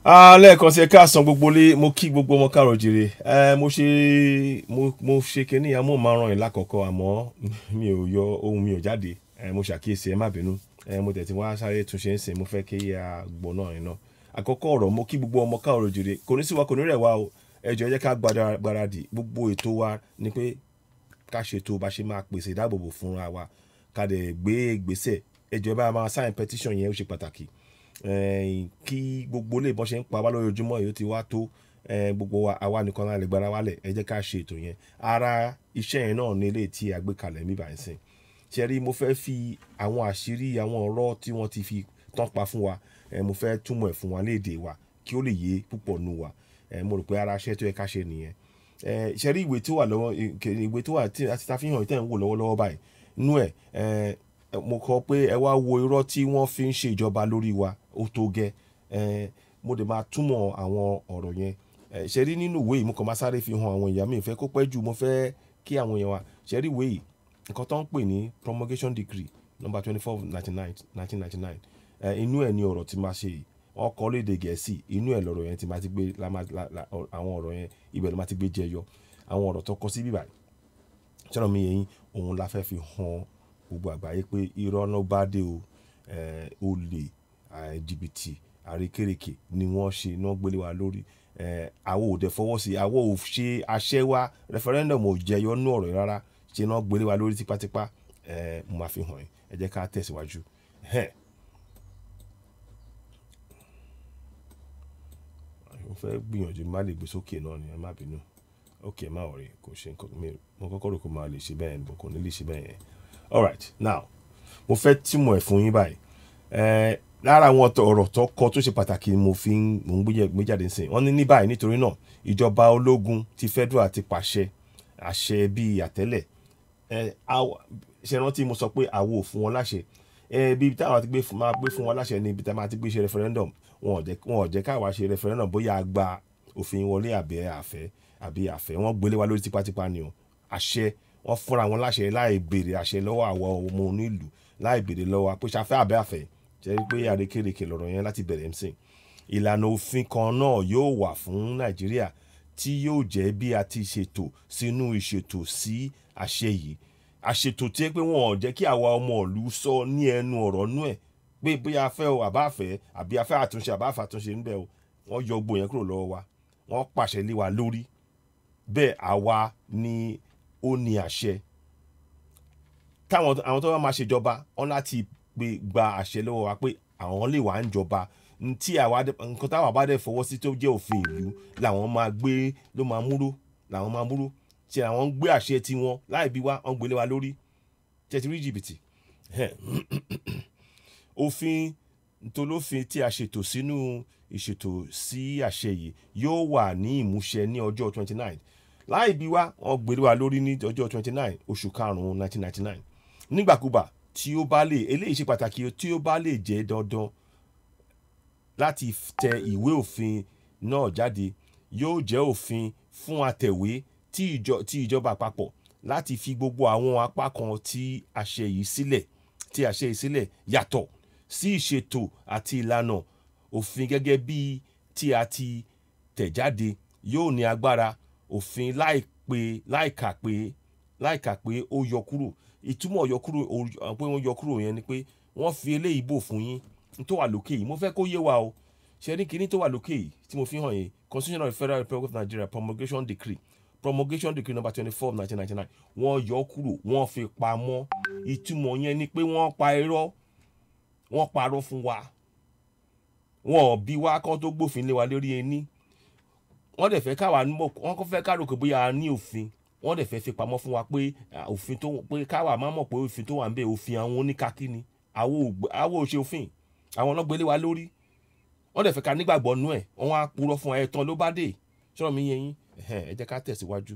Lẹ́ẹ̀kan sí, ẹ káàsán gbogbo lé. Mo kí gbogbo ọmọ káàrọ̀ jèrè. Ẹ mo ṣe mo mo ṣe kíní amóhùnmáwòrán yìí lákọ̀ọ́kọ́, àmọ́ mi ò yọ ohun, mi ò jáde. Ẹ mo ṣàkíyèsí, ẹ má bínú. Ẹ mo tẹ̀ tí wá sáré túnṣe ń sìn. Mo fẹ́ kí a gbọ́ náà iná. Àkọ́kọ́ ọ̀rọ̀, mo kí gbogbo ọmọ káàrọ̀ jèrè. Kò ní sí wa, kò ní rẹ̀ wá o. Ẹ jọ̀ọ́, ẹ jẹ́ ká gbáradì. Gbogbo ètò wa ni pé ká ṣètò bá ṣe máa pèsè ìdáàbòbò fúnra wa, ká dẹ̀ gbé ìgbésẹ̀. Ẹ jọ̀ọ́, ẹ bá máa sign petition yẹn, ó ṣe pàtàkì kí gbogbo lè bọ́n ṣe ń pa wá lójoojúmọ́ yìí, ó ti wá tó gbogbo wa. Àwa nìkan la lè gbára wálẹ̀. Ẹ jẹ́ ká ṣe ètò yẹn. Ara iṣẹ́ yẹn náà ní eléyìí tí a gbé kalẹ̀ níbí báyìí sìn. Ṣé rí, mo fẹ́ fi àwọn àṣírí, àwọn ọ̀rọ̀ tí wọ́n ti fi tán pa fún wa, mo fẹ́ túmọ̀ ẹ̀ fún wa lédè wa kí ó lè yé púpọ̀ nù wa. Mo rò pé ara iṣẹ́ tó yẹ ká ṣe nìyẹn. Ṣé rí ìwé tó wà lọ́wọ́, ìwé tó wà tí a ti fi hàn tẹ́ ń wò lọ́wọ́lọ́wọ́ báyìí, nú ẹ̀ mo kọ pé ẹ wá wo irọ́ tí wọ́n fi ń ṣe ìjọba lórí wa, ó tó gẹ́. Mo dẹ̀ máa túmọ̀ àwọn ọ̀rọ̀ yẹn. Ṣé rí nínú ìwé yìí, mo kàn máa sáré fi hàn àwọn èèyàn mi, ìfẹ́ kó pẹ́ jù. Mo fẹ́ kí àwọn èèyàn wa ṣé rí ìwé yìí, nǹkan tó ń pè ní Promulgation Decree number 24 99 1999. Inú ẹ̀ ní ọ̀rọ̀ tí máa ṣe yìí. Wọ́n kọ lédè Gẹ̀ẹ́sì. Inú ẹ̀ lọ̀rọ̀ yẹn tí máa ti gbé àwọn ọ̀rọ̀ yẹn, ibẹ̀ ló máa ti gbé jẹyọ. Àwọn ọ̀rọ̀ tó kọ sí bíbáyìí, ṣọ́rọ̀ mi yé yín? Òun la fẹ́ fi hàn gbogbo àgbáyé pé irọ́ náà bá dé o. Olè, jìbìtì, àrékérekè ni wọ́n ṣe ní wọ́n gbélé wa lórí. Àwọn ò dẹ̀ fọwọ́ sí, àwọn ò ṣe àṣẹ wa. Referendum ò jẹyọ nú ọ̀rọ̀ yìí rárá. Ṣe náà gbélé wa lórí tipátipá. Mo máa fi hàn yín. Ẹ jẹ́ ká tẹ̀síwájú. Mo fẹ́ gbìyànjú má lè gbé sókè náà ni, ẹ má bínú. Ok, má worry, kò ṣe nǹkan mi. Mo kọ́kọ́ rò kó máa lè ṣe bẹ́ẹ̀, but kò ní lè ṣe bẹ́ẹ̀ yẹn. Alright, now mo fẹ́ túmọ̀ ẹ̀ fún yín báyìí. Lára àwọn ọ̀rọ̀ tó kọ tó ṣe pàtàkì, mo fi ń mo ń gbé jáde nísìnyí. Wọ́n ní ní báyìí, nítorí náà, ìjọba ológun ti federal ti pàṣẹ àṣẹ bíi àtẹ́lẹ̀. Ṣe rántí mo sọ pé àwo ò fún wọn láṣẹ? Bí táwa ti gbé fún máa gbé fún wọn láṣẹ ní ibi tá máa ti gbé ṣe referendum. Wọn ò jẹ́ káwa ṣe referendum bóyá a gba òfin wọlé àbí àfẹ́ àbí àfẹ́. Wọ́n gbélé wa lórí tipátipá ni o. Àṣẹ wọ́n fúnra wọn láṣẹ láì béèrè àṣẹ lọ́wọ́ àwọn ọmọ onílùú, láì béèrè lọ́wọ́ wa pé ṣafẹ́ àbẹ́ àfẹ́. Ṣe rí pé àrékérekè lọ̀rọ̀ yẹn láti bẹ̀rẹ̀ ń sìn. Ìlànà òfin kan náà yóò wà fún Nàìjíríà tí yóò jẹ́ bí a ti ṣètò sínú ìṣètò sí àṣẹ yìí. Àṣètò tí pé wọn ò jẹ́ kí àwa ọmọ ìlú sọ ní ẹnu ọ̀rọ̀ nú ẹ̀ pé bóyá a fẹ́ o àbá fẹ́, àbí a fẹ́ àtúnṣe àbá fẹ́ àtúnṣe níbẹ̀ o. Wọ́n yọ gbogbo yẹn kúrò lọ́wọ́ wa, wọ́n pàṣẹ lé wa lórí. Bẹ́ẹ̀ àwa ni ó ní àṣẹ. Táwọn àwọn tó bá máa ṣèjọba, wọ́n láti pé gba àṣẹ lọ́wọ́ wa pé àwọn lè wà ń jọba. Tí àwa nǹkan táwa bá dẹ̀ fọwọ́ sí tó jẹ́ òfin ìlú làwọn máa gbé, ló máa múró, làwọn máa múró. Ṣe àwọn ń gbé àṣẹ tiwọn láì bí wá, wọ́n gbélé wa lórí. Ṣe ti rí jìbìtì? Òfin tolófin tí a ṣètò sínú ìṣètò sí àṣẹ yìí yóò wà ní ìmúṣẹ ní ọjọ́ 29. Láì bí wá, wọ́n gbélé wa lórí ní ọjọ́ 29 oṣù karùn-ún 1999. Nígbàkúgbà tí ó bá lè, eléyìí ṣe pàtàkì, tí ó bá lè jẹ́ dandan láti tẹ ìwé òfin náà jáde, yóò jẹ́ òfin fún àtẹ̀wé tí ìjọba àpapọ̀ láti fi gbogbo àwọn apá kan tí àṣẹ yìí sílẹ̀ yàtọ̀ sí ìṣètò àti ìlànà òfin gẹ́gẹ́ bí tí a ti tẹ̀ jáde yóò ní agbára òfin láìka pé ó yọ kúrò. Ìtumọ̀ yọ kúrò pé wọ́n yọ kúrò yẹn ni pé wọ́n fi eléyìí bò fún yín tó wà lókè yìí. Mo fẹ́ kó yé wa o. Ṣe ní kinní tó wà lókè yìí tí mo fi hàn yín, Constitution of the Federal Republic of Nigeria, Promulgation Decree number 24 of 1999, wọ́n yọ kúrò, wọ́n fi pamọ́. Ìtumọ̀ yẹn ni pé wọ́n pa irọ́, wọ́n parọ́ fún wa. Wọn ò bí wa kán tó gbófin lé wa lórí ẹni. Wọ́n dẹ̀ fẹ́ káwa mọ̀, wọ́n kọ́ fẹ́ ká rò pé bóyá a ní òfin. Wọ́n dẹ̀ fẹ́ fi pamọ́ fún wa pé òfin tó pé káwa má mọ̀ pé òfin tó wà ń bẹ̀, òfin àwọn oníkakí ni. Àwọn ò ṣe òfin, àwọn ọlọ́gbẹ́lé wa lórí. Wọ́n dẹ̀ fẹ́ ká nígbàgbọ́ nú ẹ̀. Wọ́n á purọ́ fún ẹ tán ló bá dé. Ṣọ́rọ̀ mi yé yín? Ẹ jẹ́ ká tẹ̀síwájú.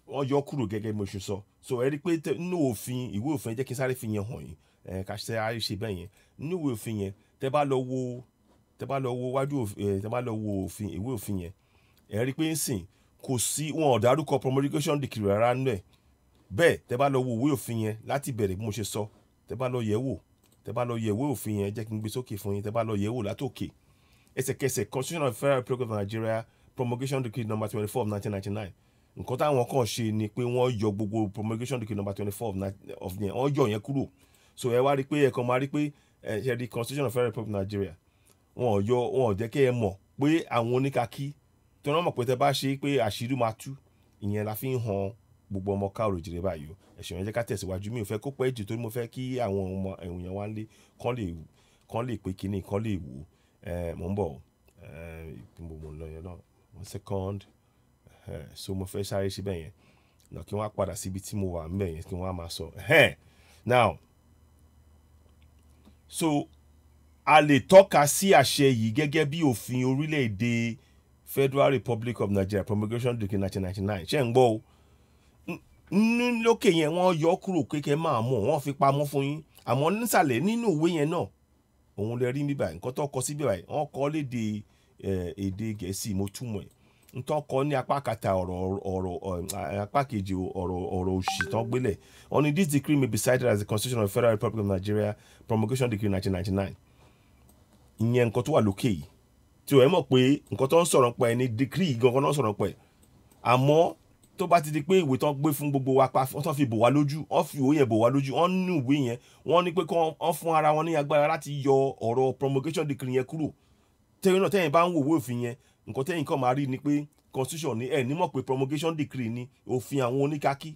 Wọ́n yọ kúrò gẹ́gẹ́ bí mo ṣe sọ. So ẹ rí i pé nínú òfin, ìwé òfin, ẹ jẹ́ kí n sáré fi yẹn hàn yín. Ká ṣe àyè ṣe bẹ́ẹ̀ yẹn. Nínú ìwé òfin yẹn, tẹ́ bá lọ wo wájú, tẹ́ bá lọ wo òfin, ìwé òfin yẹn, ẹ rí i pé ń sìn kò sí, wọn ò dárúkọ Promulgation Decree rárá nínú ẹ̀. Bẹ́ẹ̀ tẹ́ bá lọ wo ìwé òfin yẹn láti bẹ̀rẹ̀ bí mo ṣe sọ, tẹ́ bá lọ yẹ̀ wò. Tẹ́ bá lọ yẹ̀ ìwé òfin yẹn, jẹ́ kí n gbé sókè fún yín. Tẹ́ bá lọ yẹ̀ wò látòkè ẹsẹ̀kẹsẹ̀, Constitution of the Federal Republic of Nigeria, Promulgation Decree number 24 of 1999. Nǹkan táwọn kàn ṣe ni pé wọ́n yọ gbogbo Promulgation Decree number 24 of yẹn, wọ́n yọ yẹn kúrò. So ẹ wá rí pé ẹ kàn máa rí pé ẹ ṣe di Constitution of the Federal Republic of Nigeria. Wọn ò yọ, wọn ò jẹ́ kí ẹ mọ̀ pé àwọn oníkakí tí wọ́n mọ̀ pé tẹ́ bá ṣe pé àṣírí máa tú. Ìyẹn la fi ń hàn gbogbo ọmọ káàró jìrì báyìí o. Ẹ̀sìn yẹn, jẹ́ ká tẹ̀síwájú. Mi ò fẹ́ kó pẹ́ jù torí mo fẹ́ kí àwọn ọmọ èèyàn wá lé kán lè pé kínní kán lè wò. Ẹ mò ń bọ̀. Ẹ mo ń lọ yẹn náà, one second. Ẹ so mo fẹ́ sáré ṣe bẹ́ẹ̀ yẹn náà kí wọ́n á padà síbi tí mo wà ńbẹ̀ yẹn, kí wọ́n á máa sọ. Now, so a lè tọ́ka sí àṣẹ yìí gẹ́gẹ́ bí òfin orílẹ̀-èdè Federal Republic of Nigeria, Promulgation Decree 1999. Ṣé ń gbọ́ o? Ní lókè yẹn, wọ́n yọ kúrò kékeré máa mọ̀, wọ́n fi pamọ́ fún yín. Àmọ́ nísàlẹ̀ nínú ìwé yẹn náà, òun lè rí níbà. Nǹkan tó kọ síbí báyìí, wọ́n kọ lédè èdè Gẹ̀ẹ́sì, mo túmọ̀ ẹ̀. Ntọ́ kọ ní apá kata ọ̀rọ̀ apá kejì ọ̀rọ̀ òṣì tán gbélẹ̀, wọ́n ní, "This decree may be cited as the Constitution of the Federal Republic of Nigeria, Promulgation Decree 1999." Ìyẹn nǹkan tó wà lókè yìí tí o ẹ mọ̀ pé nǹkan tó ń sọ̀rọ̀ pa ẹ̀ ní decree gangan náà sọ̀rọ̀ pa ẹ̀. Àmọ́ tó bá ti di pé ìwé tán gbé fún gbogbo wa pa, wọ́n tán fi bò wá lójú, wọ́n fi ìwé yẹn bò wá lójú. Wọ́n ní ìwé yẹn, wọ́n ní pé kí wọ́n fún ara wọn ní agbára láti yọ ọ̀rọ̀ promulgation decree yẹn kúrò. Tẹ́yìn náà, tẹ́yìn bá ń wò ìwé òfin yẹn, nǹkan tẹ́yìn kàn máa rí ni pé constitution ni. Ẹ̀ ní mọ̀ pé promulgation decree ni, òfin àwọn oníkákí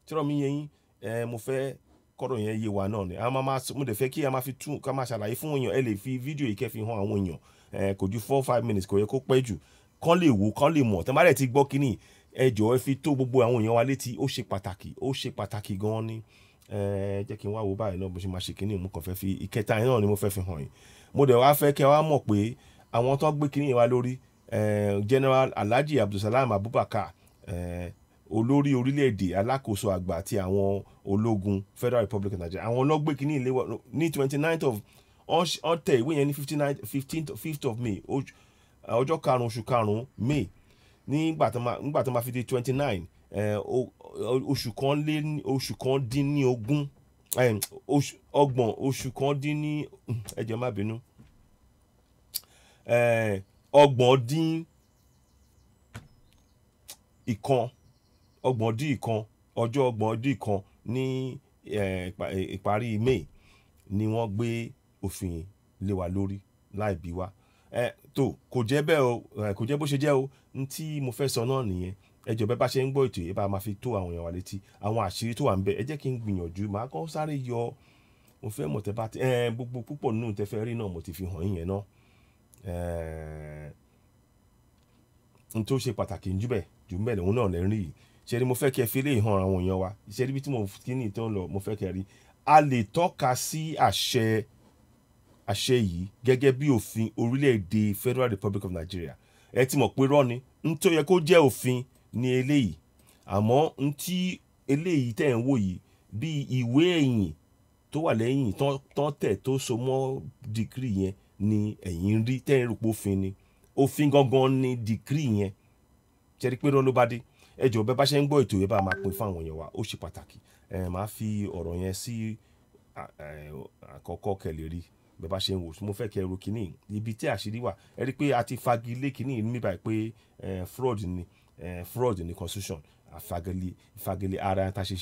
tẹ́rọ mi yẹn yín. Ẹ mo fẹ́ kọ́rọ̀ yẹn yé wa náà ni. A máa máa mo dẹ̀ fẹ́ kí a máa fi tún ká máa ṣàlàyé fún èèyàn. Ẹ lè fi fídíò yìí kẹ́ fi hàn àwọn èèyàn. Ẹ kò ju 4-5 minutes, kò yẹ kó pẹ́ jù, kán lè wò, kán lè mọ̀. Tẹ́ bá dẹ̀ ti gbọ́ kínní, ẹ jọ̀ọ́, ẹ fi tó gbogbo àwọn èèyàn wa létí. Ó ṣe pàtàkì, ó ṣe pàtàkì gan-an ni. Ẹ jẹ́ kí n wá wo báyìí náà bó ṣe máa ṣe kínní. Mo kàn fẹ́ fi ìkẹta yẹn náà ni mo fẹ́ fi hàn yín. Mo dẹ̀ wá fẹ́ kẹ́ wá mọ̀ pé àwọn tó gbé kínní yẹn wá lórí, General Alhaji Abdulsalam Abubakar, olórí orílẹ̀-èdè, alákòóso àgbà àti àwọn ológun Federal Republic of Nigeria, àwọn ló gbé kínní ilé ní 29th of, wọ́n tẹ ìwé yẹn ní 59 15th 5th of May, ọjọ́ 5 oṣù 5, May. Nígbà tó máa fi di 29, oṣù kan lé, oṣù kan dín ní ogún, oṣù ọgbọ̀n, oṣù kan dín ní, ẹ jọ̀ọ́, má bínú, 31, 31, ọjọ́ 31 ní ìparí May ni wọ́n gbé òfin lé wa lórí láì bí wa. Tó kò jẹ́ bẹ́ẹ̀ o, kò jẹ́ bó ṣe jẹ́ o. N tí mo fẹ́ sọ náà nìyẹn. Ẹ jọ̀ọ́, bẹ́ẹ̀ bá ṣe ń gbọ́ ètò yìí, bá máa fi tó àwọn èèyàn wa létí àwọn àṣírí tó wà ń bẹ. Ẹ jẹ́ kí n gbìyànjú, màá kọ́ sáré yọ. Mo fẹ́ mọ̀ tẹ́ bá ti gbogbo púpọ̀ nínú tẹ́ fẹ́ rí náà, mo ti fi hàn yín yẹn náà. N tó ṣe pàtàkì jù bẹ́ẹ̀ jù bẹ́ẹ̀ lòun náà lè rí yìí. Ṣe ni mo fẹ́ kí ẹ fi lè hàn àwọn èèyàn wa. Ṣe níbi tí mo kí ní tó ń lọ, mo fẹ́ kí ẹ rí, a lè tọ́ka sí àṣẹ yìí gẹ́gẹ́ bí òfin orílẹ̀-èdè Federal Republic of Nigeria. Ẹ ti mọ̀ pé rọ́ ni. N tó yẹ kó jẹ́ òfin ní eléyìí, àmọ́ n tí eléyìí tẹ̀ ń wò yìí, bí ìwé ẹ̀yìn tó wà lẹ́yìn tán tẹ̀ tó so mọ́ decree yẹn ni ẹ̀yin rí tẹ́ ń rò pé òfin ni. Òfin gangan ni decree yẹn. Ṣe rí pé rọ́ ló bá dé? Ẹ jọ̀ọ́, bẹ́ẹ̀ bá ṣe ń gbọ́ ètò yẹn, bá máa pín fún àwọn èèyàn wa. Ó ṣe pàtàkì. Ẹ máa fi ọ̀rọ̀ yẹn sí àkọ́kọ́ kẹ́ lè rí bẹ́ẹ̀ bá ṣe ń wò. Mo fẹ́ kẹ́ ro kínní ibi tí àṣírí wà. Ẹ rí pé a ti fagilé kínní ní báyìí pé fraud ni, fraud ni constitution. Àfagilé, fagilé ara tá a ṣe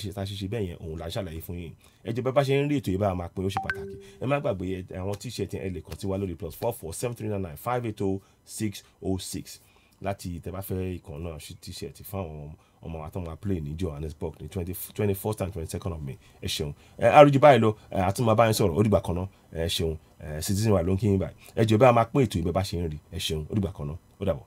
bẹ́ẹ̀ yẹn, òun là ń ṣàlàyé fún yín. Ẹ jọ̀ọ́, bẹ́ẹ̀ bá ṣe ń rí ètò yìí, bá máa pín. Ó ṣe pàtàkì. Ẹ má gbàgbé àwọn T-shirt yẹn. Ẹ lè kàn sí wa lórí +44 7399 580606 láti tẹ́ bá fẹ́ ìkan náà ṣe T-shirt fún àwọn ọmọ wa tó máa play ní Johannesburg ní 21st and 22nd of May. Ẹ ṣeun. Ẹ àrùjù báyìí lọ, ẹ àtúmọ̀ báyìí sọ̀rọ̀. Ó dìgbà kan náà. Ẹ ṣeun. Ẹ citizen wa ló ń kí yín báyìí. Ẹ jọ̀ọ́, bá máa pín ètò yìí bẹ́ẹ̀ bá ṣe ń rí. Ẹ ṣeun. Ó dìgbà kan náà. Ó dàbọ̀.